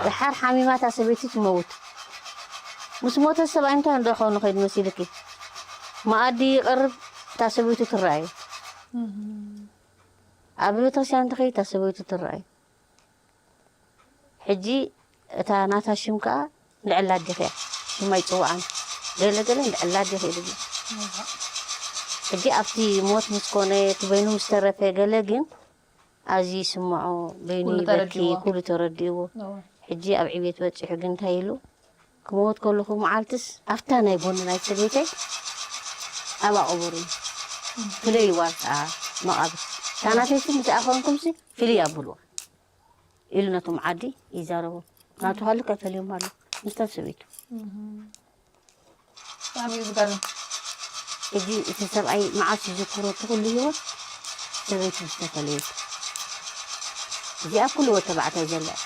ድሓር ሓሚማ እታ ሰበይቲ ትመውት። ምስ ሞተ ሰብኣይ እንታይ እንዶ ኸውን ንኸይድ መሲልኪ? መኣዲ ይቐርብ፣ እታ ሰበይቱ ትረኣዩ። ኣብ ቤተክርስትያን ትኸይድ፣ እታ ሰበይቱ ትረኣዩ። ሕጂ እታ ናታ ሽም ከኣ ልዕላ ኣዴኺ እያ። ሽማ ይጽውዓን። ገለ ገለ ልዕላ ኣዴኺ እዩ ዝብል። ሕጂ ኣብቲ ሞት ምስ ኮነ፣ እቲ በይኑ ምስ ተረፈ፣ ገለ ግን ኣዝዩ ይስምዖ፣ በይኑ ኩሉ ይበኪ፣ ተረዲእዎ። ኩሉ ተረዲእዎ። እወ። ሕጂ ኣብ ዕቤት በጺሑ ግን እንታይ ኢሉ? ክመውት ከለኹ መዓልትስ ኣብታ ናይ ጎኒ ናይ ሰበይተይ ኣብኣ ቅበሩኒ። ፍለይዋ ኣብታ መቓብር። እታ ናተይሲ ምስኣ ኮንኩምሲ ፍልይ ኣብልዋ ኢሉ ነቶም ዓዲ ይዛረቦም። ናቱ ሃልክ ኣይፈልዮም ኣሎ ምስታ ሰበይቱ። ብጣዕሚ እዩ ዝገርም። ሕጂ እቲ ሰብኣይ መዓስ ይዝክሮ እቲ ኩሉ ህይወት ሰበይቱ ዝተፈለየት። እዚኣ ኩሉ ወድ ተባዕታይ ዘላ እያ።